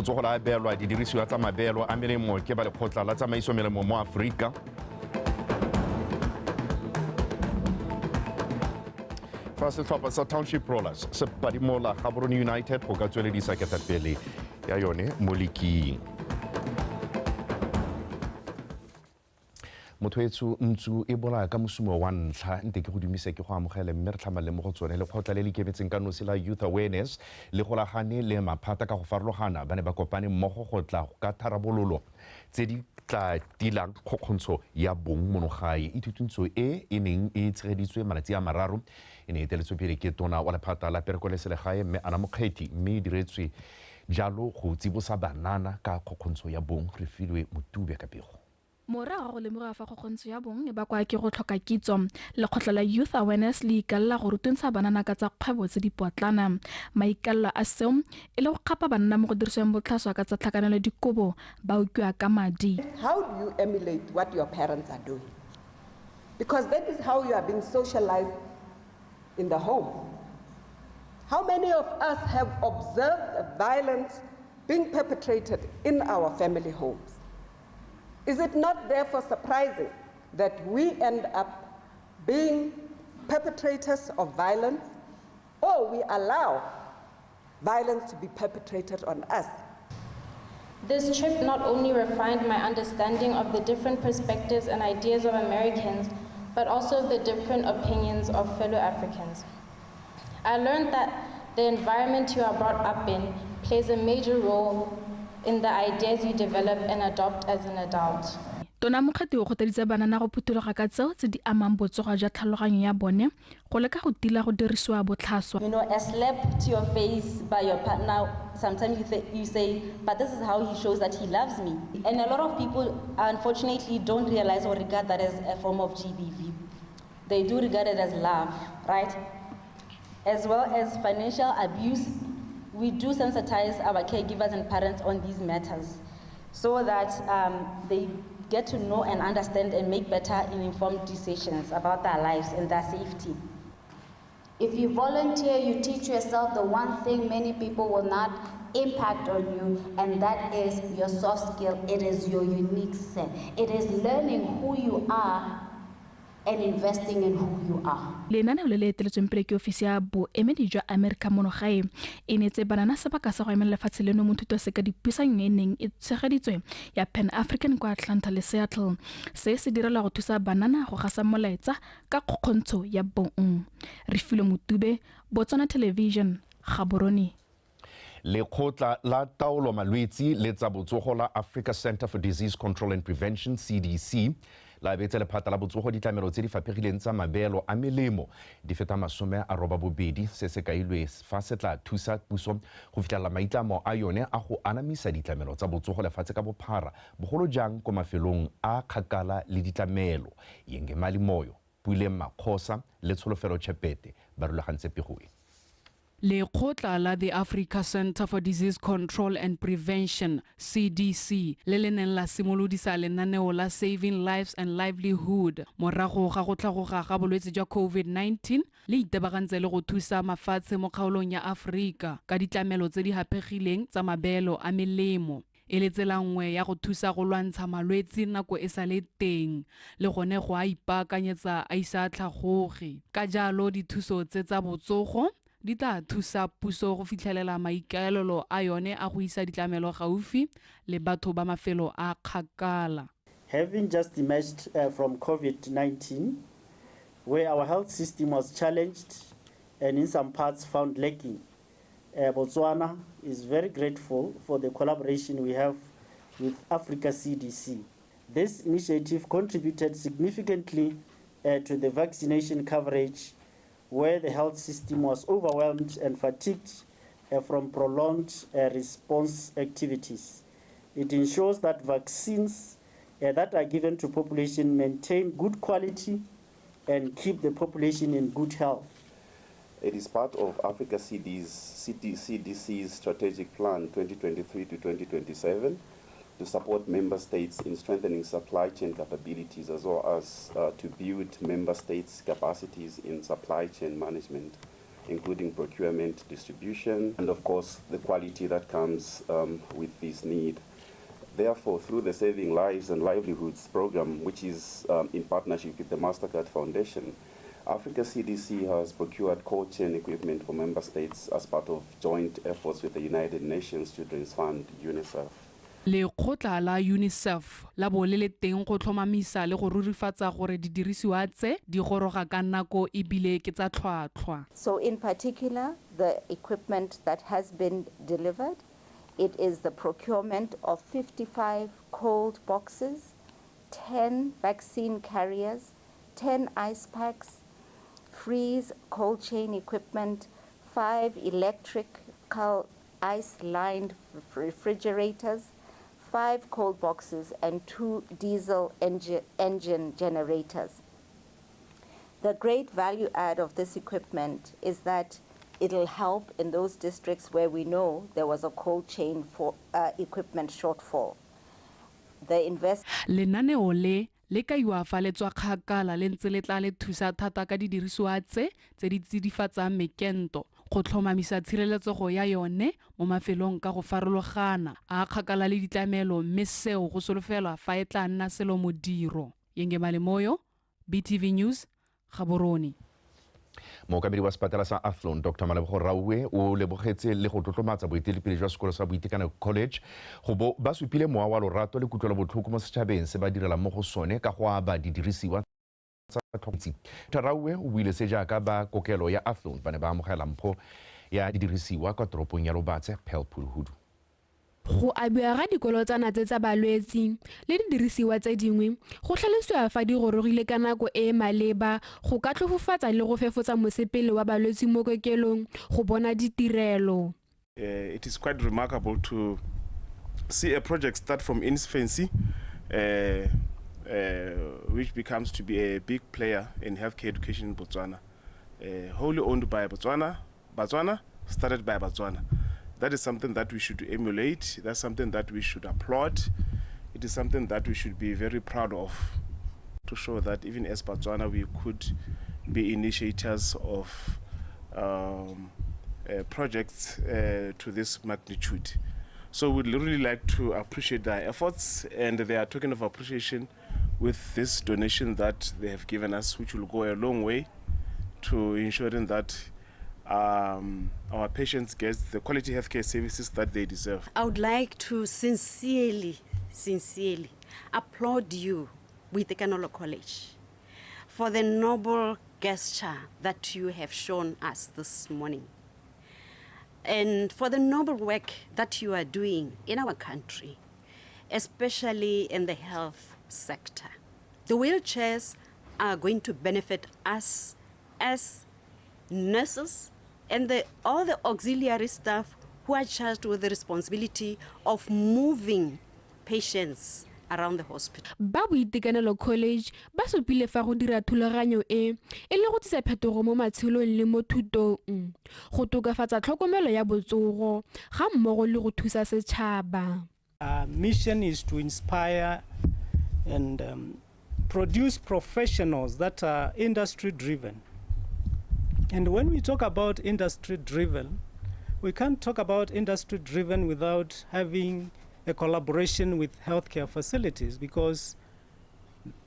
Botsogo la abelwa didirisiwa tsa mabeelo a melemo ke ba lekgotla la tsamaiso melemo mo Aforika. Fa setlhopha sa Township Rollers se padimola Gaborone United go ka tsweledisa ketapele ya yone mo liking. Motho etsho ntsu e bolaya ka mosumo wa ntlha nte ke go dumise ke go amogele mme re tlhamalele mo go tsone. Lekgotla le le ikemetseng ka nosi la Youth Awareness le golagane le maphata ka go farologana ba ne ba kopane mmogo go tla ka tharabololo tse di tla tilang kgokgontsho ya bong mono gae. Ithutuntsho e e neng e tshegeditswe malatsi a mararo e ne e eteletswe pele ke tona wa lephata la pereko le selegae mme Ana Mokgethi, mme e diretswe jalo go tsibosa banana ka kgokgontsho ya bong. Re filwe Motube ka pego. Morago go lemoga fa kgokgontsho ya bong e bakwa ke go tlhoka kitso, lekgotla la Youth Awareness le ikaelela go rutuntsha banana ka tsa kgwebo tse di potlana. Maikaelelo a seo e le go kgapa banna mo go dirisiweng botlhaswa ka tsa tlhakanelo dikobo ba utlwiwa ka madi. How do you emulate what your parents are doing? Because that is how you are being socialized in the home. How many of us have observed violence being perpetrated in our family homes? Is it not therefore surprising that we end up being perpetrators of violence, or we allow violence to be perpetrated on us? This trip not only refined my understanding of the different perspectives and ideas of Americans, but also the different opinions of fellow Africans. I learned that the environment you are brought up in plays a major role in the ideas you develop and adopt as an adult. Tona Mokgethi o kgothaditse banana go phuthuloga ka tseo tse di amang botsogo jwa tlhaloganyo ya bone go leka go tila go dirisiwa botlhaswa. You know, a slap to your face by your partner, sometimes you say, but this is how he shows that he loves me. And a lot of people, unfortunately, don't realize or regard that as a form of GBV. They do regard it as love, right? As well as financial abuse. We do sensitize our caregivers and parents on these matters so that they get to know and understand and make better and informed decisions about their lives and their safety. If you volunteer, you teach yourself the one thing many people will not impact on you, and that is your soft skill. It is your unique set. It is learning who you are and investing in who you are. Lenaneo le le eteletsweng pele ke ofisi ya boemedi jwa Amerika mono gae e neetse banana sebaka sa go emela lefatshe leno mo thutong se ka dipuisanyo e neng e tshegeditswe ya Pan African kwa Atlanta le Seattle. Se se direlwa go thusa banana go gasa molaetsa ka kgokgontsho ya bong. Refilwe Motube, Botswana Television, Gaborone. Lekgotla la taolo malwetsi le tsa botsogo la Africa Center for Disease Control and Prevention CDC la abetse lephata la botsogo ditlamelo tse di faphegileng tsa mabeelo a melemo di feta 80 se se kailwe fa se tla thusa puso go fitlhelela maitlamo a yone a go anamisa ditlamelo tsa botsogo lefatshe ka bophara, bogolo jang ko mafelong a kgakala le ditlamelo. Yengemali Moyo, Puleng Makgosa le Tsholofelo Chepete ba rulagantse pego e. Lekgotla la the Africa Center for Disease Control and Prevention CDC le le neng la simolodisa lenaneo la Saving Lives and Livelihood morago ga go tlhagoga ga bolwetse jwa COVID-19 le itebagantse le go thusa mafatshe mo kgaolong ya Aforika ka ditlamelo tse di haphegileng tsa mabeelo a melemo. E le tsela nngwe ya go thusa go lwantsha malwetse nako e sa le teng le gone go a ipaakanyetsa a isa tlhagoge. Ka jalo dithuso tse tsa botsogo di tla thusa puso go fitlhelela maikaelelo a yone a go isa ditlamelo gaufi le batho ba mafelo a kgakala. Having just emerged from COVID-19, where our health system was challenged and in some parts found lacking, Botswana is very grateful for the collaboration we have with Africa CDC. This initiative contributed significantly to the vaccination coverage, where the health system was overwhelmed and fatigued from prolonged response activities. It ensures that vaccines that are given to population maintain good quality and keep the population in good health. It is part of Africa CDC's strategic plan 2023 to 2027 to support member states in strengthening supply chain capabilities as well as to build member states' capacities in supply chain management. including procurement, distribution, and of course the quality that comes with this need. Therefore, through the Saving Lives and Livelihoods program, which is in partnership with the MasterCard Foundation, Africa CDC has procured cold chain equipment for member states as part of joint efforts with the United Nations Children's Fund, UNICEF. Lekgotla la UNICEF la bo le le teng go tlhomamisa le go rurifatsa gore didirisiwa tse di goroga ka nako ebile ke tsa tlhwatlhwa. So in particular, the equipment that has been delivered, it is the procurement of 55 cold boxes, 10 vaccine carriers, 10 ice packs, freeze cold chain equipment, 5 electrical ice-lined refrigerators, 5 cold boxes, and 2 diesel engine generators. The great value add of this equipment is that it'll help in those districts where we know there was a cold chain for equipment shortfall. The invest Lenaneo le le kaiwa fa le tswa kgakala le ntse le tla le thusa thata ka didirisiwa tse tse di tsidifatsang mekento go tlhomamisa tshireletsego ya yone mo mafelong ka go farologana a kgakala le ditlamelo, mme seo go solofelwa fa e tla nna selo modiro. Yenge Malemoyo, BTV News, Gaborone. Mookamedi wa sepatela sa Athlone, Dr Malebogo Rauwe, o lebogetse le go tlotlomatsa boeteledipele jwa sekolo sa Boitekanelo College go bo ba supile mowa wa lorato le kutlwelobotlhoko mo setšhabeng se ba direlang mo go sone ka go aba didirisiwa tsa tlhokomedi. Rauwe o buile se jaaka ba kokelo ya Athlone ba ne ba amogela mpho ya didirisiwa kwa toropong ya Lobatse. Pearl Phuduhudu. Go abiwa ga dikolotsana tse tsa balwetsi le didirisiwa tse dingwe go tlhalosiwa fa di gorogile ka nako e e maleba go ka tlhofofatsa le go fefotsa mosepele wa balwetsi mo kokelong go bona ditirelo. It is quite remarkable to see a project start from infancy, which becomes to be a big player in healthcare education in Botswana. Wholly owned by Botswana, Botswana, started by Botswana. That is something that we should emulate. That's something that we should applaud. It is something that we should be very proud of, to show that even as Botswana, we could be initiators of projects to this magnitude. So we'd really like to appreciate their efforts, and they are token of appreciation with this donation that they have given us, which will go a long way to ensuring that our patients get the quality healthcare services that they deserve. I would like to sincerely, sincerely applaud you, Boitekanelo College, for the noble gesture that you have shown us this morning, and for the noble work that you are doing in our country, especially in the health sector. The wheelchairs are going to benefit us as nurses and all the auxiliary staff who are charged with the responsibility of moving patients around the hospital. Ba Boitekanelo College ba supile fa go dira thulaganyo e e le go tlisa phetogo mo matshelong le mo thutong, go tokafatsa tlhokomelo ya botsogo ga mmogo le go thusa setšhaba. Our mission is to inspire and produce professionals that are industry driven. And when we talk about industry driven, we can't talk about industry driven without having a collaboration with healthcare facilities, because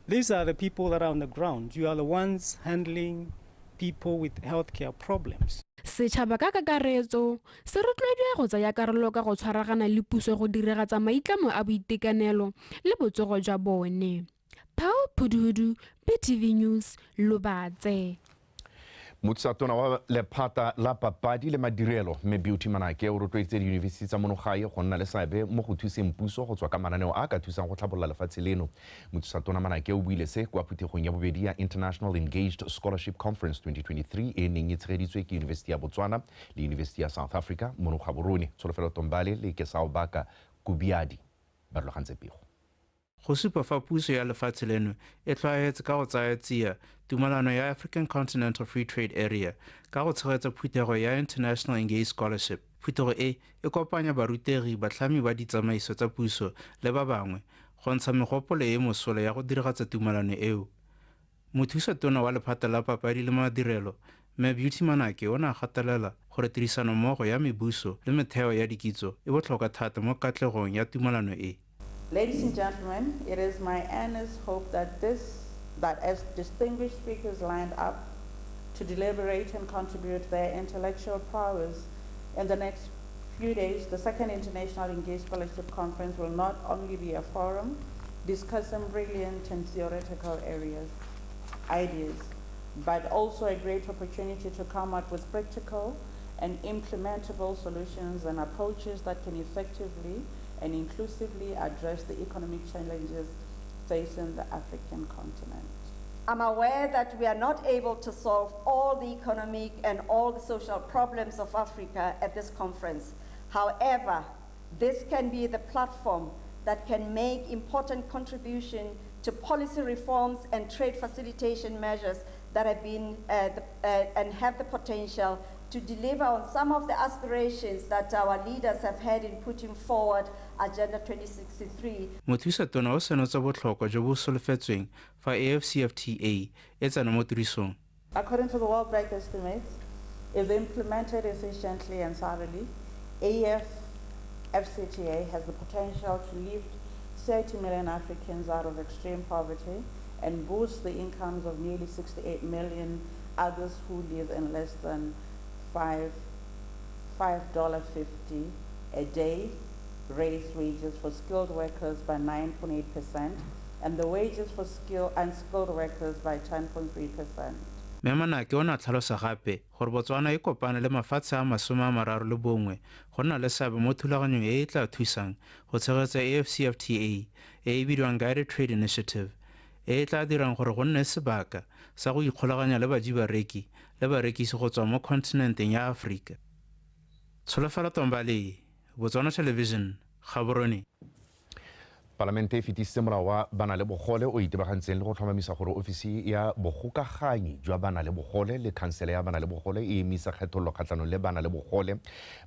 these are the people that are on the ground. You are the ones handling people with healthcare problems. Setšhaba ka kakaretso se rotloediwa go tsaya karolo ka go tshwaragana le puso go diragatsa maitlamo a boitekanelo le botsogo jwa bone. Pearl Phuduhudu, BTV News, Lobatse. Motsatona wa lephata la papadi le madirelo mme Beauty Manake o rotloeditse diyunibesithi tsa mono gae go nna le seabe mo go thuseng puso go tswa ka mananeo a ka thusang go tlhabolola lefatshe leno. Motsatona Manake o buile se kwa phuthegong ya bobedi ya International Engaged Scholarship Conference 2023 e neng e tshegeditswe ke Yunibesithi ya Botswana le Yunibesithi ya South Africa mono Gaborone. Tsholofelo Tombale le Kesao Baka Kubiadi ba rulagantse pego. Go supa fa puso ya lefatshe leno e tlwaetse ka go tsaya tsia tumalano ya African Continental Free Trade Area ka go tshegetsa phuthego ya International Engaged Scholarship. Phuthego e e kopanya barutegi, batlhami ba ditsamaiso tsa puso le ba bangwe go ntsha megopolo e mosola ya go diragatsa tumalano eo. Mothusa tona wa lephata la papadi le madirelo Mme Beauty Manake o ne a gatelela gore tirisanommogo ya mebuso le metheo ya dikitso e botlhokwa thata mo katlegong ya tumalano e. Ladies and gentlemen, it is my earnest hope that as distinguished speakers lined up to deliberate and contribute their intellectual prowess in the next few days, the second International Engage Scholarship Conference will not only be a forum discussing brilliant and theoretical ideas, but also a great opportunity to come up with practical and implementable solutions and approaches that can effectively and inclusively address the economic challenges facing the African continent. I'm aware that we are not able to solve all the economic and all the social problems of Africa at this conference. However, this can be the platform that can make important contribution to policy reforms and trade facilitation measures that have been and have the potential to deliver on some of the aspirations that our leaders have had in putting forward Agenda 2063. Mothusa tona o senotse botlhokwa jo bo solofetsweng fa AfCFTA e tsena mo tirisong. According to the World Bank estimates, if implemented efficiently and thoroughly, AfCFTA has the potential to lift 30 million Africans out of extreme poverty and boost the incomes of nearly 68 million others who live in less than $5.50 a day, raise wages for skilled workers by 9.8% and the wages for skilled and unskilled workers by 10.3%. Mme Manake o ne a tlhalosa gape gore Botswana e kopane le mafatshe a 31 go nna le seabe mo thulaganyong e e tla thusang go tshegetsa AfCFTA e e bidiwang Guided Trade Initiative, e e tla dirang gore go nne sebaka sa go ikgolaganya le bajibareki le barekisi go tswa mo kontinenteng ya Aforika. Tsholofelo Tombale, Botswana Television, Gaborone. Palamente e fetisitse molao wa bana le bogole o itebagantseng le go tlhomamisa gore ofisi ya bogokaganyi jwa bana le bogole le khansele ya bana le bogole e emisa kgethololo kgatlhanong le bana le bogole.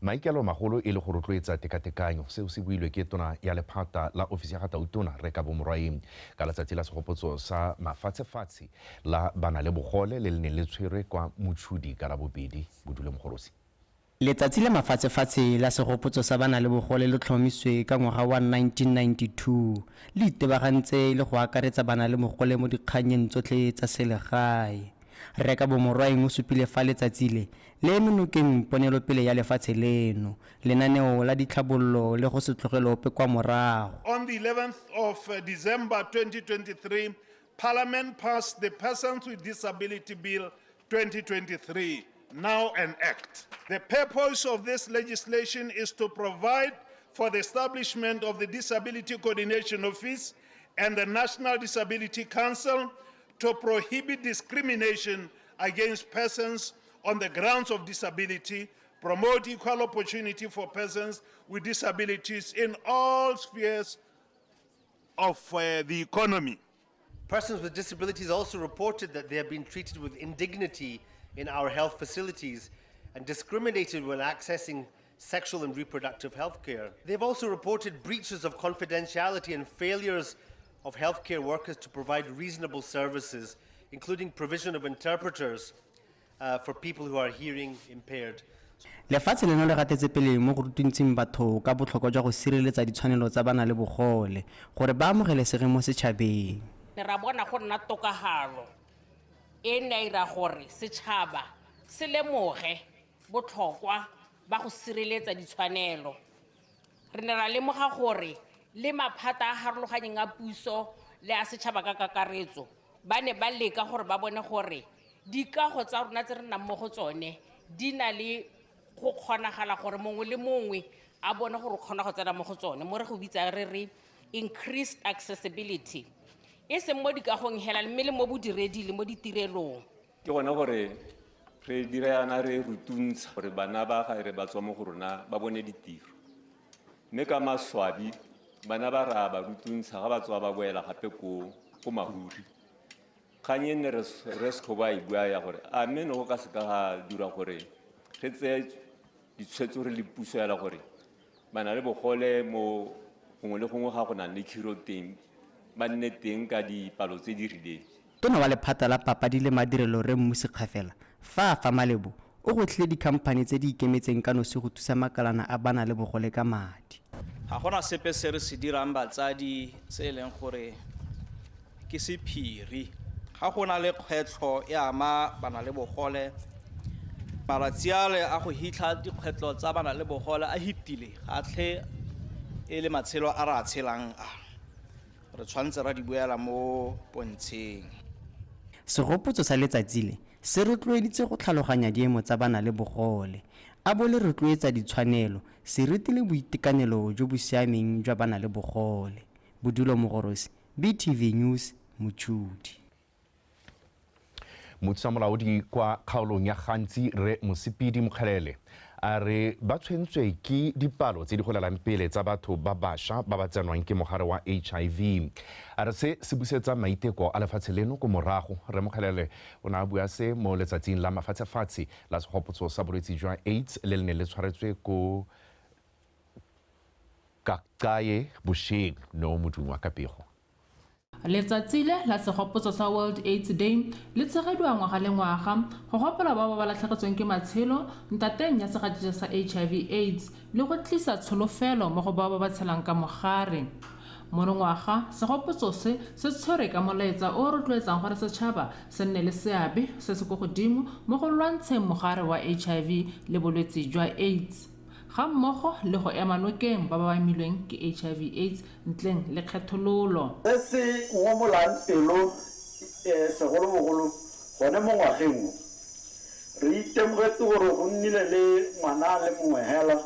Maikaelelo magolo e le go rotloetsa tekatekanyo. Seo se builwe ke tona ya lephata la ofisi ya ga Tautona Rre Kabo Morwaeng ka letsatsi la segopotso sa mafatshefatshe la bana le bogole le le neng le tshwerwe kwa Motshodi ka Labobedi. Bodule Mogorosi. Letsatsi la mafatshefatshe la segopotso sa bana le bogole le tlhomiswe ka ngwaga wa 1992 le itebagantse le go akaretsa bana le bogole mo dikganyeng tsotlhe tsa selegae. Rre Kabo Morwaeng o supile fa letsatsi le le eme nokeng ponelopele ya lefatshe leno, lenaneo la ditlhabololo le go se tlogele ope kwa morago. On the 11th of December 2023, Parliament passed the Persons with Disability Bill 2023. Now an act. The purpose of this legislation is to provide for the establishment of the Disability Coordination Office and the National Disability Council to prohibit discrimination against persons on the grounds of disability, promote equal opportunity for persons with disabilities in all spheres of the economy. Persons with disabilities also reported that they have been treated with indignity in our health facilities and discriminated when accessing sexual and reproductive health care. They've also reported breaches of confidentiality and failures of healthcare workers to provide reasonable services, including provision of interpreters for people who are hearing impaired. Lefatshe leno le gatetse pele mo go rutuntseng batho ka botlhokwa jwa go sireletsa ditshwanelo tsa bana le bogole gore ba amogelesege mo setšhabeng. Ra bona go nna tokagalo e ne ira gore setšhaba se lemoge botlhokwa ba go sireletsa ditshwanelo. Re ne ra lemoga gore le maphata a harologanyeng a puso le a setšhaba ka kakaretso ba ne ba leka gore ba bone gore dikago tsa rona tse re nnang mo go tsone di na le go kgonagala gore mongwe le mongwe a bone gore o kgona go tsena mo go tsone, mo re go bitsa re re increased accessibility, e seng mo dikagong hela mme le mo bodiredi le mo ditirelong. Ke gona gore re dira yana re rutuntsha gore bana ba ga re ba tswa mo go rona ba bone ditiro, mme ka maswabi bana ba ra ba rutuntsha ga ba tswa ba boela gape ko mahuri. Kgang e nne re se ba e bua ya gore a mme ne go ka se ka ga dira gore re tseye ditshwetso re le puso yala gore bana le bogole mo gongwe le gongwe ga go nang le khiro teng ba nne teng ka dipalo tse di rileng. Tona wa lephata la papadi le madirelo Rre Mmusi Kgafela Fa a fa malebo, o gwetlhile dikhamphani tse di ikemetseng ka nosi go thusa makalana a bana le bogole ka madi. Ga gona sepe se re se dirang batsadi se e leng gore ke sephiri. Ga go na le kgwetlho e ama bana le bogole, malatsi ale a go hitlha dikgwetlho tsa bana le bogole a hitile, ga tlhe e le matshelo a re a tshelang a. Re tshwanetse ra di buela mo pontsheng. Segopotso sa letsatsi le se rotloeditse go tlhaloganya diemo tsa bana le bogole, a bo le rotloetsa ditshwanelo, seriti le boitekanelo jo bo siameng jwa bana le bogole. Bodulo Mogorosi, BTV News, Mochudi. Mothusa-molaodi kwa kgaolong ya Gantsi Rre Mosepidi Mokgelele a re ba tshwentswe ke dipalo tse di golelang pele tsa batho ba bašwa ba ba tsenwang ke mogare wa HIV. A re se se busetsa maiteko a lefatshe leno ko morago. Rre Mokgelele o ne a bua se mo letsatsing la mafatshefatshe la segopotso sa bolwetse jwa AIDS le le neng le tshwaretswe ko Kakae bošeng no modung wa kapego. Letsatsi le la segopotso sa World AIDS Day le tshegediwa ngwaga le ngwaga go gopola bao ba latlhegetsweng ke matshelo ntateng ya segajetša sa HIV AIDS le go tlisa tsholofelo mo go bao ba tshelang ka mogare. Monongwaga segopotso se se tshwere ka molaetsa o rotloetsang gore setšhaba se nne le seabe se se ko godimo mo go lwantsheng mogare wa HIV le bolwetse jwa AIDS, ga mmogo le go ema nokeng ba ba amilweng ke HIV AIDS ntleng le kgethololo. Se se ngomolang pelo segolobogolo gone mo ngwageng o, re itemogetse gore go nnile le ngwana le mongwe hela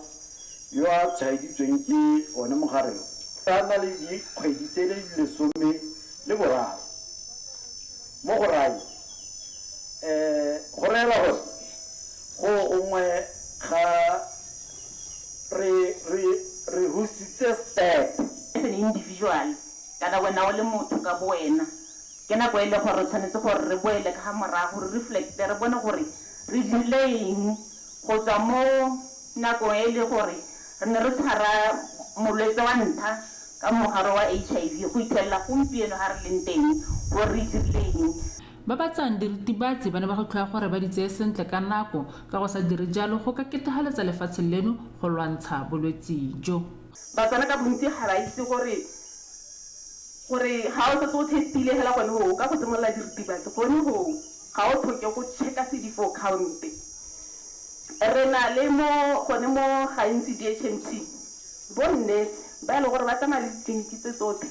yo a tshwaeditsweng ke one mogare o. A na le dikgwedi tse di 13 mo go rae go reela gore go gongwe ga re husitse step. As an individual, kana wena o le motho ka bo wena, ke nako e le gore re tshwanetse gore re boele ka ga morago, re reflecte, re bone gore re dirile eng go tswa mo nakong e le gore re ne re tshwara molwetse wa ntlha ka mogare wa HIV go ithelela gompieno ga re leng teng gore re dirile eng. Ba ba tsayang diritibatsi ba ne ba go tlhoya gore ba di tseye sentle ka nako, ka go sa dire jalo go ka ketagaletsa lefatshe leno go lwantsha bolwetse jo. Batswana ka bontsi ga ba itse gore ga o setse o testile hela gone ho, o ka go simolola diritibatsi gone ho, ga o tlhoke go checka CD4 count. Re na le mo gone mo gantsi DHMT, bo nurse ba e leng gore ba tsamaya le ditleliniki tse tsotlhe,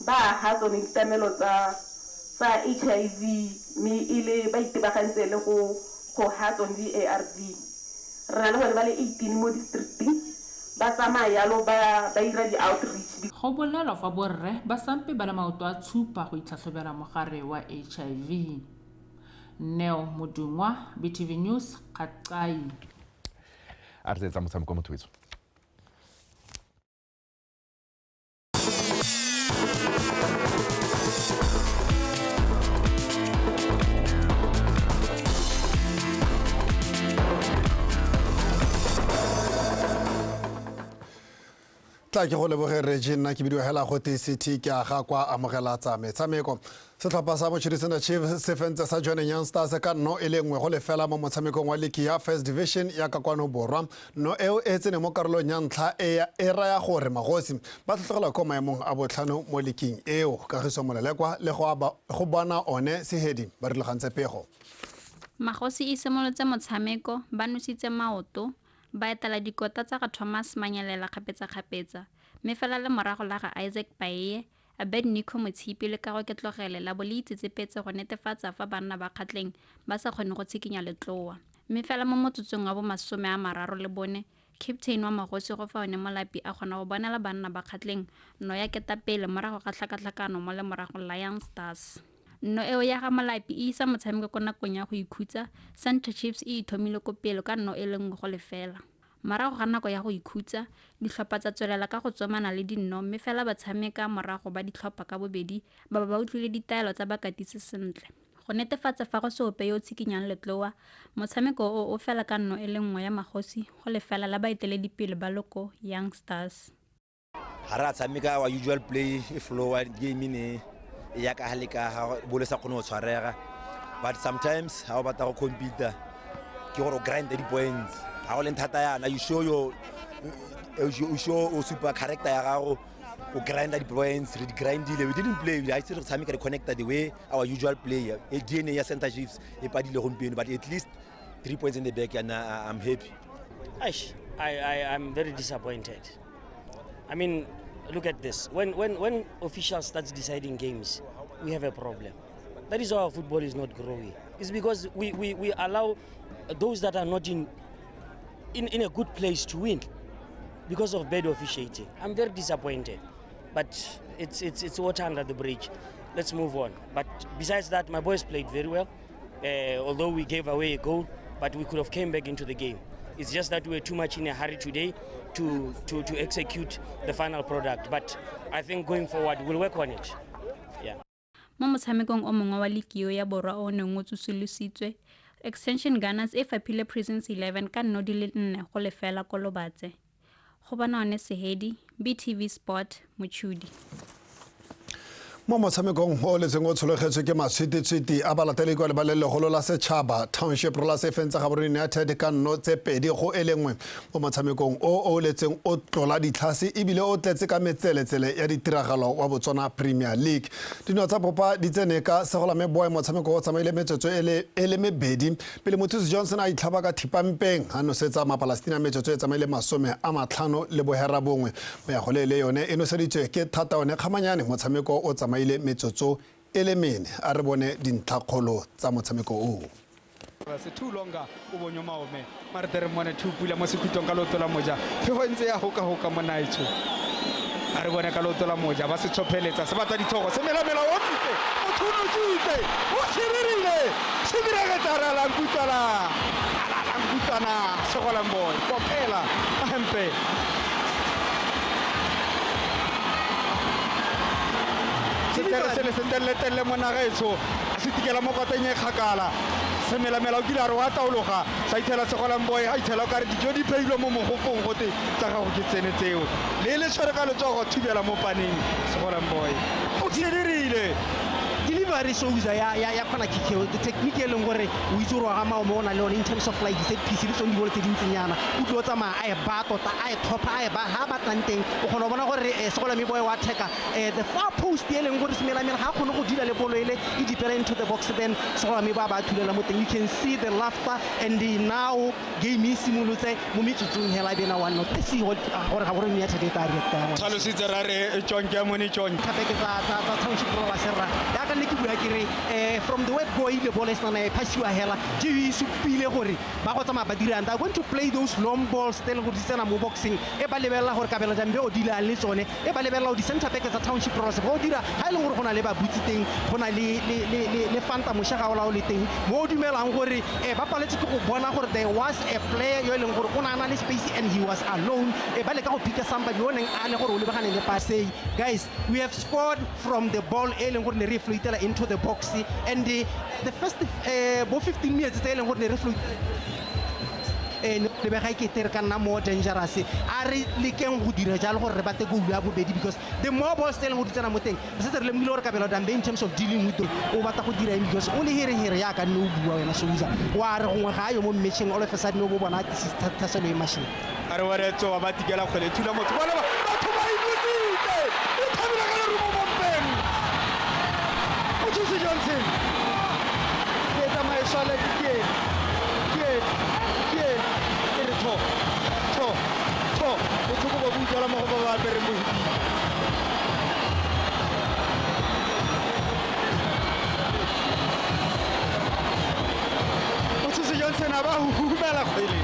ba aga tsone ditlamelo tsa HIV mme e le ba itebagantse le go ha tsone di-ARV. Re na le bone ba le 18 mo districting, ba tsamaya yalo ba ira di-outreach. Go bolelwa fa borre ba sampe ba le maoto a tshupa go itlhatlhobela mogare wa HIV. Neo Modungwa, BTV News, Kgakai. A re tsetsa motshameko motho wetso. Tla ke go leboge Regina ke bidiwa hela go TCT ke aga kwa amogela tsa metshameko. Setlhopha sa Mochidisena Chiefs se fentse sa Jwaneng Young Stars ka 0-1 mo motshamekong wa liki ya First Division ya ka kwano borwa. No eo e tsene mo karolong ya ntlha e raya gore magosi ba tlhotlhela ko maemong a botlhano mo liking eo. Kagiso Molelekwa le go bona one Sehedi ba rulagantse pego. Magosi e simolotse motshameko ba nositse maoto, ba etela dikota tsa ga Thomas Manyelela kgapetsa-kgapetsa, mme fela le morago la ga Isaac Paeye, Abednico Motshipi le Kago Ketlogele la bo le itsetsepetse go netefatsa fa banna ba Kgatleng ba sa kgone go tshikinya letloa. Mme fela mo motsotsong wa bo 34, captain wa magosi go fa one Molapi a kgona go bonela banna ba Kgatleng no ya ketapele morago ga tlhakatlhakano mo lemorago la Young Stars. No eo ya ga Molapi e isa motshameko ko nakong ya go ikhutsa, Center Chiefs e ithomile ko pele ka 0-1. Morago ga nako ya go ikhutsa, ditlhopha tsa tswelela ka go tsomana le dinno mme fela ba tshameka morago ba ditlhopha ka bobedi ba ba utlwile ditaelo tsa bakatisi sentle. Go netefatsa fa go se ope yo o tshikinyang letloa, motshameko o o fela ka 0-1 ya magosi go lefela la baeteledipele ba loko Young Stars. Ga re a tshameka our usual play e flow game ne ya ka le ka ga bole sa kgone go tshwarega. But sometimes how about go compete ke gore o grind the points. Ha o le thata yana, you show your you show o super character ya gago, o grind the points, re grindile. We didn't play, we actually tshameka re connected the way our usual play. E DNA ya Center Chiefs e padile gompieno, but at least 3 points in the back and I'm happy. Aish, I'm very disappointed. I mean, look at this. When officials start deciding games, we have a problem. That is why our football is not growing. It's because we allow those that are not in a good place to win because of bad officiating. I'm very disappointed, but it's water under the bridge. Let's move on. But besides that, my boys played very well. Although we gave away a goal, but we could have came back into the game. It's just that we were too much in a hurry today to execute the final product. But I think going forward, we'll work on it. Yeah. Mo motshamekong o mongwe wa ligi ya borwa o neng o tsosolositswe, Extension Gunners e faphile Prisons 11 ka 0-4 ko Lobatse. Go bona one Sehedi, BTV Sport, Mochudi. Mo motshamekong o letseng o tshologetswe ke matshwititshwiti a balateli kwa lebaleng legolo la setšhaba, Township Rollers e fentse Gaborone United ka 0-2 mo motshamekong o o letseng o tlola ditlhase ebile o tletse ka metseletsele ya ditiragalo wa Botswana Premier League. Dino tsa popa di tsene ka Segolame Boy, motshameko o tsamaile metsotso e le mebedi pele Mothusi Johnson a itlhaba ka thipampeng a nosetsa Mapalestina metsotso e tsamaile 59. Moyagole le yone e noseditswe ke thata one Kgamanyane, motshameko o tsamaile metsotso e le mene. A re bone dintlhakgolo tsa motshameko o. Se too longer o bonyo maome mare tere mone two pula mo sekhutong ka leoto la moja, phego ntse ya hoka mo naitso. A re bone ka leoto la moja ba se tshopheletsa se batla dithogo se melamela o tsitse o thunositse o tshirerile se diregetsa ra la nkutswana ala nkutswana Segolang Boy kopela hempe. Se le setelletelle mo nagaetsho a se tikela mo koteng e kgakala se melamela o kile a re wa taologa sa ithela Segolang Boy a ithela o kare dijo di pheilwe mo mogopong gote tsa gago ke tsene tseo le le tshwere ka letsogo thubela mo paneng. Segolang Boy o tshidirile delivery souza ya kgona kick eo, the technique e leng gore o itse gore wa ga maome o na le yone in terms of like set piece le tsone dibolo tse dintsinyana o tlo tsamaya a e ba tota a e thopa a e ba ha batlang teng o kgona go bona gore Segolame Boy wa theka the far post e leng gore Semelamela ga a kgone go dila le bolo ele e dipela into the box, then Segolame Boy ba thulela mo teng. You can see the laughter and the now game e simolotse mo metsotsong hela bena 1-0. Let's see gore ga gore United e tla reacta. Tlhalositse ra re tšonke mone tšonke gape ke tsa Township Rollers ra ya ka ne ke bua ke re from the word go ile bolo e sena e phasiwa hela je e supile gore ba go tsamaya ba dirang. They are going to play those long balls tse leng gore di tsena mo boxing e ba lebelela gore Kabelo Jambe o dila le tsone e ba lebelela di center back tsa Township Rollers go dira ha e leng gore go na le ba butse teng go na le Fanta Moshaga o la o le teng mo o dumelang gore ba paletse ke go bona gore there was a player yo e leng gore o na na le space and he was alone e ba leka go picka somebody yo neng a le gore o lebagane le pass. Guys, we have scored from the ball e leng gore ne re floatela into the box and the first bo 15 minutes tse e leng gore ne re float lebega ke tere ka nna more dangerous. A re lekeng go dira jalo gore re bate goal ya bobedi because the more balls tse leng gore di tsena mo teng re setse re lemogile gore Kabelo Dambe in terms of dealing with o batla go dira eng because o le here yaka nne o bua wena Souza wa re gongwe ga yo mo matching all of a sudden o bo bona thaselo e machine. A re wa re tsoa ba tikela kgwele thula motho bona batho ba inositse o thabile ka lerumo mompeng Mothusi Johnson ke tsamaiso le ke re tho tho tho botlhoko bo utlwala mo go ba ba apereng bohibidu. Mothusi Johnson a ba hubela kgwele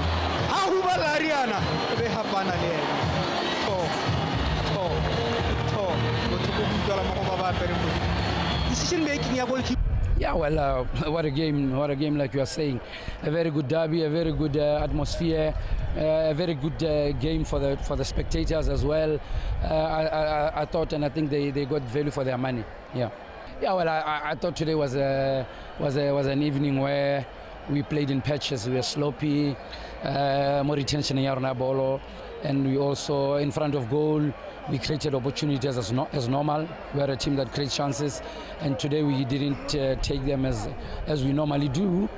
ha hubela Ariana e be hapana le ena tho tho tho botlhoko bo utlwala mo go ba ba apereng bohibidu. Decision making ya goalkeeper. Yeah, well, what a game, like you are saying. A very good derby, a very good atmosphere, a very good game for the spectators as well. I thought, and I think they got value for their money. Yeah, yeah. Well, I thought today was an evening where we played in patches. We were sloppy, more retention in Yarona Bolo. And we also, in front of goal, we created opportunities as normal. We are a team that creates chances, and today we didn't take them as we normally do.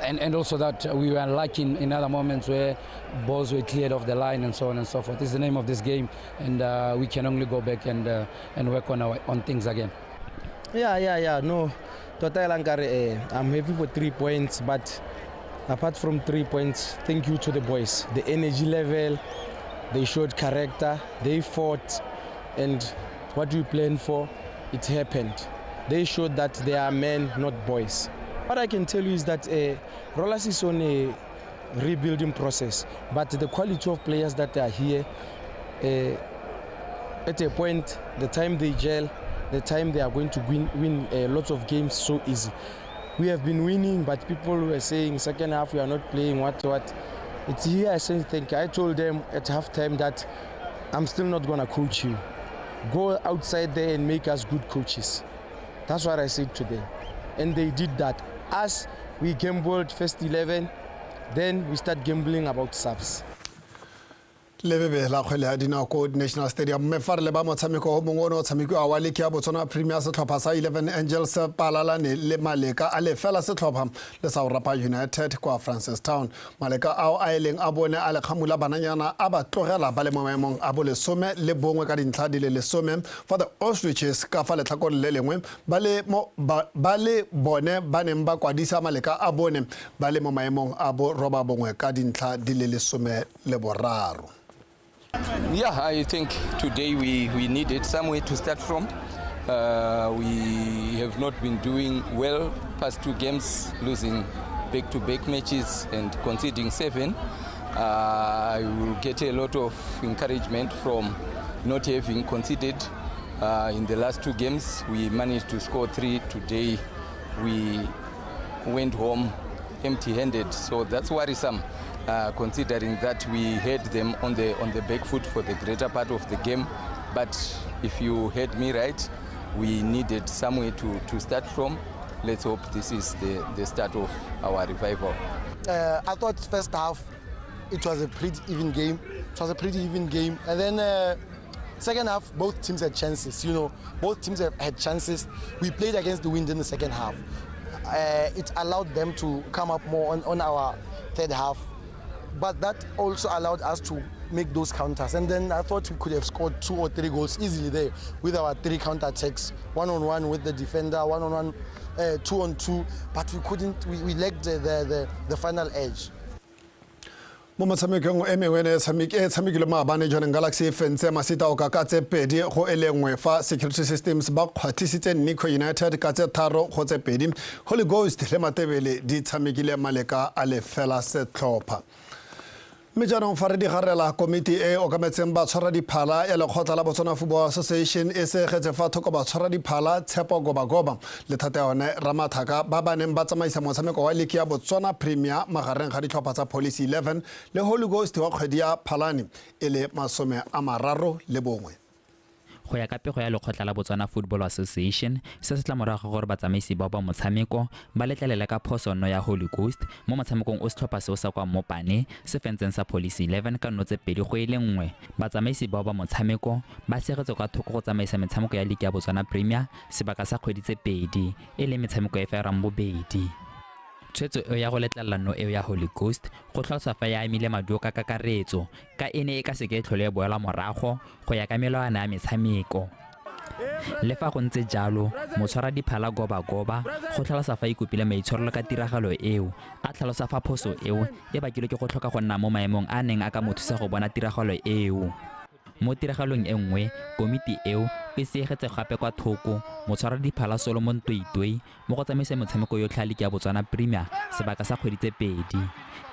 And also that we were lacking in other moments where balls were cleared off the line and so on and so forth. This is the name of this game, and we can only go back and work on things again. Yeah. No, Tota Lankare, I'm happy for 3 points, but apart from 3 points, thank you to the boys. The energy level, they showed character, they fought, and what we planned for, it happened. They showed that they are men, not boys. What I can tell you is that Rollers is on a rebuilding process, but the quality of players that are here, at a point, the time they gel, the time they are going to win lots of games so easy. We have been winning, but people were saying second half we are not playing, what. It's here I say thank you. I told them at halftime that I'm still not going to coach you. Go outside there and make us good coaches. That's what I said to them. And they did that. Us, we gambled first 11, then we start gambling about subs. Lebebe la kgwele ya dinao ko National Stadium mme fa re leba motshameko o mongwe o ne o tshamekiwa wa leke ya Botswana Premier setlhopha sa 11 Angels palalane le Maleka a lefela setlhopha le sa Orapa United kwa Francistown. Maleka ao a eleng a bone a lekgamu la bananyana a ba tlogela ba le mo maemong a bolesome le bongwe ka dintlha di le lesome, fa the Ostriches ka fa letlhakoreng le lengwe ba le bone ba neng ba kwadisa Maleka a bone ba le mo maemong a bo roba bongwe ka dintlha di le 13. Yeah, I think today we needed somewhere to start from. We have not been doing well past two games, losing back-to-back matches and conceding 7. I will get a lot of encouragement from not having conceded in the last two games. We managed to score 3 today. We went home empty-handed, so that's worrisome. Considering that we had them on the back foot for the greater part of the game. But if you heard me right, we needed somewhere to start from. Let's hope this is the start of our revival. I thought first half it was a pretty even game. It was a pretty even game. And then second half, both teams had chances. You know, both teams had chances. We played against the wind in the second half. It allowed them to come up more on our third half. But that also allowed us to make those counters. And then I thought we could have scored 2 or 3 goals easily there with our 3 counter-attacks, 1-on-1 with the defender, 1-on-1, 2-on-2. But we couldn't, we lacked the final edge. Mo motshamekong e mengwe e tshamekile maabane Jwaneng Galaxy e fentse Masita Oka ka tse 2-1 fa Security Systems ba kgwathisitse Nico United ka tse 3-2. Holy Ghost le Matebele di tshamekile Maleka a lefela setlhopha. Mme jaanong fa re digarela komiti e okametseng batshwara diphala ya lekgotla la Botswana Football Association e segetse fa thoko batshwara diphala Tshepo Gobagoba le thata ya yone Ramathaka ba ba neng ba tsamaisa motshameko wa liki ya Botswana Premier magareng ga ditlhopha tsa Police 11 le Holy Ghost wa kgwedi ya Phalane e le 31. Go ya ka pego ya lekgotla la Botswana Football Association, se se tla morago gore batsamaisi bao ba motshameko ba letlelele ka phoso nno ya Holy Ghost mo motshamekong o setlhopha seo sa kwa Mopane se fentseng sa Police 11 ka 2-1. Batsamaisi bao ba motshameko ba segetse kwa thoko go tsamaisa metshameko ya liki ya Botswana Premier sebaka sa kgwedi tse 2 e le metshameko e ferang bobedi. Tshwetso eo ya go letlelela nno eo ya Holy Ghost go tlhalosa fa ya amile maduo ka kakaretso ka e ne e ka seke e tlhole e boela morago go ya ka melawana ya metshameko. Le fa go ntse jalo, motshwara diphala Gobagoba go tlhalosa fa ikopile maitshwarelo ka tiragalo eo, a tlhalosa fa phoso eo e bakilwe ke go tlhoka go nna mo maemong a neng a ka mo thusa go bona tiragalo eo. Mo tiragalong e nngwe, komiti eo e segetse gape kwa thoko motshwara diphala Solomon Toitoi mo go tsamaisa metshameko yotlhe ya liki ya Botswana Premier sebaka sa kgwedi tse 2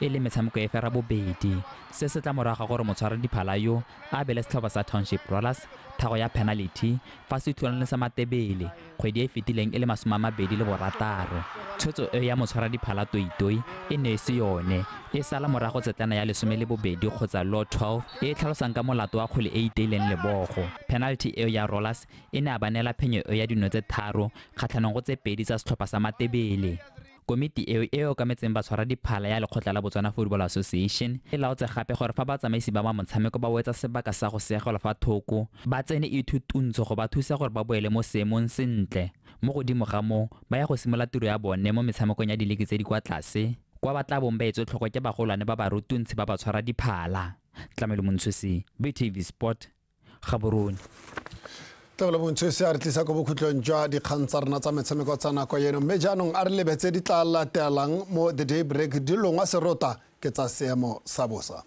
e le metshameko e fera bobedi. Se se tla morago ga gore motshwara diphala yo a abele setlhopha sa Township Rollers thago ya penalty fa se thulana sa Matebele kgwedi e fetileng e le 26. Tshwetso eo ya motshwara diphala Toitoi e ne e se yone, e sala morago tsetlana ya 12 kgotsa law 12 e tlhalosang ka molato wa kgwele e iteileng lebogo. Penalty eo ya Rollers e ne a ba neela phenyo eo ya dino tse 3 kgatlhanong go tse 2 tsa setlhopha sa Matebele. Komiti eo e okametseng batshwara diphala ya lekgotla la Botswana Football Association e laotse gape gore fa batsamaisi ba motshameko ba wetsa sebaka sa go seegelwa fa thoko ba tsene ithutuntsho go ba thusa gore ba boele mo seemong sentle. Mo godimo ga moo ba ya go simolola tiro ya bone mo metshamekong ya diliki tse di kwa tlase kwa ba tla bong ba etswe tlhoko ke bagolwane ba barutuntshi ba batshwara diphala. Tlamelo Montshosi, BTV Sport, Gaborone. Tlamelo Montshosi a re tlisa ko bokhutlong jwa dikgang tsa rona tsa metshameko tsa nako eno, mme jaanong a re lebetse di tla latelang mo The Day Break di longwa serota ke tsa seemo sa bosa.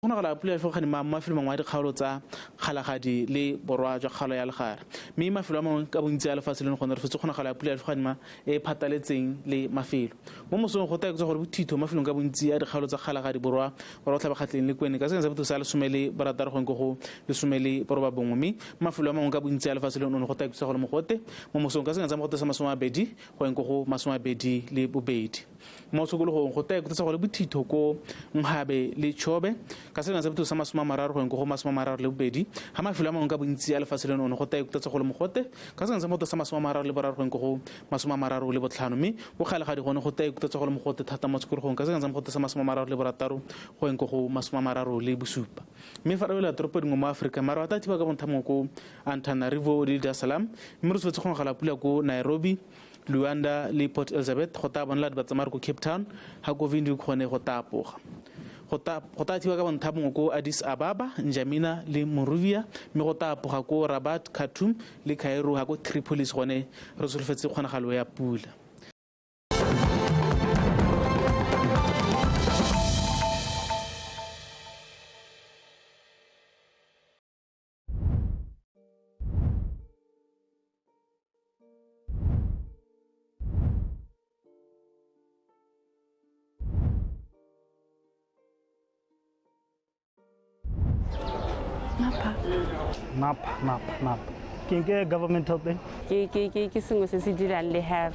Kgonagala pula ya fogane ma mafelo mangwe a dikgaolo tsa Kgalagadi le borwa jwa kgaolo ya Legare, mme mafelo a mangwe ka bontsi a lefatshe leno gone re fetse kgonagala pula ya fogane ma e phataletseng le mafelo. Mo mosong go taeketsa gore bothitho mafelong ka bontsi a dikgaolo tsa Kgalagadi borwa borwa tlhabakgatleng le Kwene ka sengwe sa botho sa 16 gongwe go 19, mme mafelo a mangwe ka bontsi a lefatshe leno go taeketsa gore mogote mo mosong ka sengwe sa mogote sa 20 gongwe go 22. Mo tshokologong go taeketsa gore bothitho ko Mhabe le Chobe ka sengwe sa botho sa 30 gongwe go 32, ga mafelo a mangwe ka bontsi a lefatshe leno go taeketsa gore mogote ka sengwe sa mogote sa 33 gongwe go 35, mme go Kgalagadi gone go taeketsa gore mogote thata mo tshokologong ka sengwe sa mogote sa 36 gongwe go 37. Mme fa re wela toropo dingwe mo Aforika maro a tla thiba ka bonthamong ko Antananarivo le Dar es Salaam, mme re tshwanetse kgonagala pula ko Nairobi, Luanda le Port Elizabeth, go tla bonela batsamare ko Cape Town, ga ko Windhoek gone go tla apoga. Go tla thiba ka bonthabongwe ko Addis Ababa, N'Djamena le Monrovia, mme go tla apoga ko Rabat, Khartoum le Cairo, ga ko Tripolis gone re solofetse kgonagalo ya pula. NAP. Ke governmental thing? Ke sengwe se se dirang le health,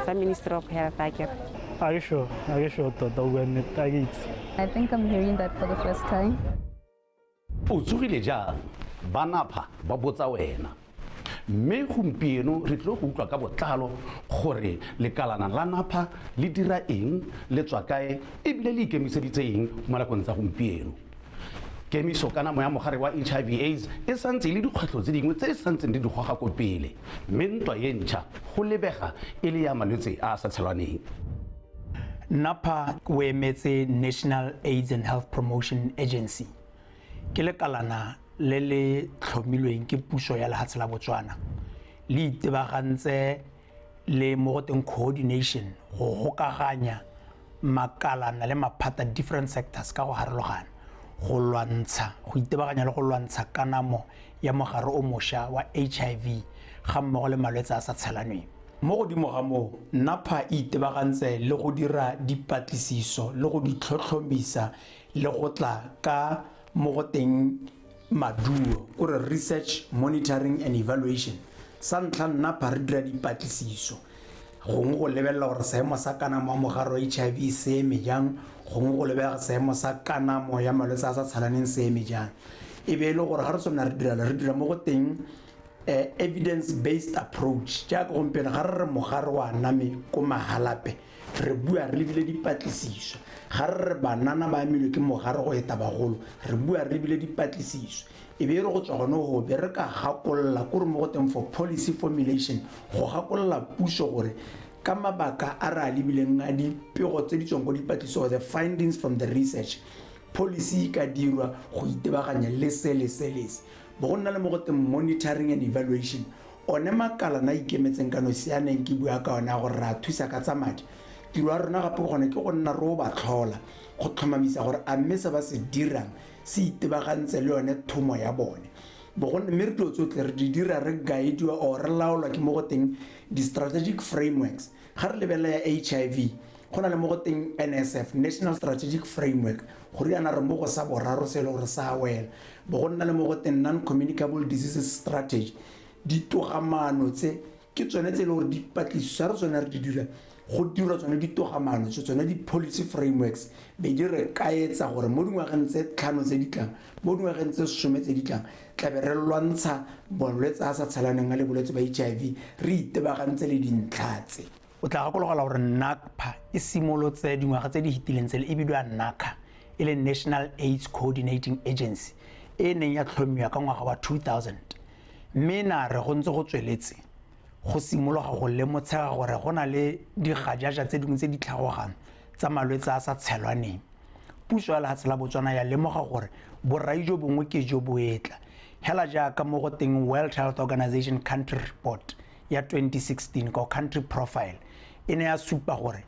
sa Ministry of Health akere. Are you sure? Are you sure tota o bua nnete? A ke itse. I think I'm hearing that for the first time. O tsogile jang? Ba NAPA ba botsa wena. Mme gompieno re tlo go utlwa ka botlalo gore lekalana la NAPA le dira eng, le tswa kae, ebile le ikemiseditse eng mo nakong tsa gompieno. Kemiso kana moya mogare wa HIV AIDS e santse le dikgwetlho tse dingwe tse di santseng di goga ko pele, mme ntwa e ntšha go lebega e le ya malwetse a a sa tshelwaneng. NAPA o emetse National AIDS and Health Promotion Agency, ke lekalana le le tlhomilweng ke puso ya lehatshe la Botswana, le itebagantse le mo go teng coordination go gokaganya makalana le maphata different sectors ka go harologana go lwantsha go itebaganya le go lwantsha kanamo ya mogare o mošwa wa HIV ga mmogo le malwetse a sa tshelanweng. Mo godimo ga moo, NAPA e itebagantse le go dira dipatlisiso le go di tlhotlhomisa le go tla ka mo go teng maduo, kore research, monitoring and evaluation. Sa ntlha NAPA re dira dipatlisiso gongwe go lebelela gore seemo sa kanamo ya mogare wa HIV se eme jang, gongwe go lebelela seemo sa kanamo ya malwetse a sa tshelaneng se eme jang. E be e le gore ga re tsona re dira mo go teng evidence based approach. Jaaka gompieno ga re re mogare wa name ko Mahalape, re bua re lebile dipatlisiso. Ga re re banana ba amilwe ke mogare go eta bagolo, re bua re lebile dipatlisiso. E be e re go tswa gone go be re ka gakolola kore mo go teng for policy formulation, go gakolola puso gore ka mabaka a re a lebileng a dipego tse di tswang ko dipatlisiso, the findings from the research, Policy e ka dirwa go itebaganya le se le se le se. Bo go nna le mo go teng monitoring and evaluation. One makalana a ikemetseng ka nosi a neng ke bua ka one a gore re a thusa ka tsa madi. Tiro ya rona gape gone ke go nna re o ba tlhola go tlhomamisa gore a mme se ba se dirang se itebagantse le yone thomo ya bone. Mme re dilo tsotlhe re di dira re guidiwa or re laolwa ke mo go teng di-strategic frameworks. Ga re lebelela ya HIV, go na le mo go teng NSF, National Strategic Framework, go riana re mo go sa boraro se e le gore sa wela. Bo go nna le mo go teng Non-Communicable Diseases Strategy. Ditogamaano tse ke tsone tse e le gore dipatlisiso re tsone re di dira, go dirwa tsone ditogamaano tse, tsone di-policy frameworks, be di re kaetsa gore mo dingwageng tse 5 tse di tlang, mo dingwageng tse 10 tse di tlang, tlabe re lwantsha bolwetse a sa tshelaneng a le bolwetse ba HIV, re itebagantse le dintlha tse. O tla gakologelwa gore NACPA e simolotse dingwaga tse di fetileng tsele, e bidiwa NACA, e leng National AIDS Coordinating Agency, e neng ya tlhomiwa ka ngwaga wa 2000. Mme na re go ntse go tsweletse go simologa go lemotshega gore go na le digajaja tse dingwe tse di tlhagogang tsa malwetse a sa tshelwaneng. Puso ya lefatshe la Botswana ya lemoga gore borai jo bongwe ke jo bo etla. Hela jaaka mo go teng World Health Organization Country Report ya 2016 ka country profile, e ne ya supa gore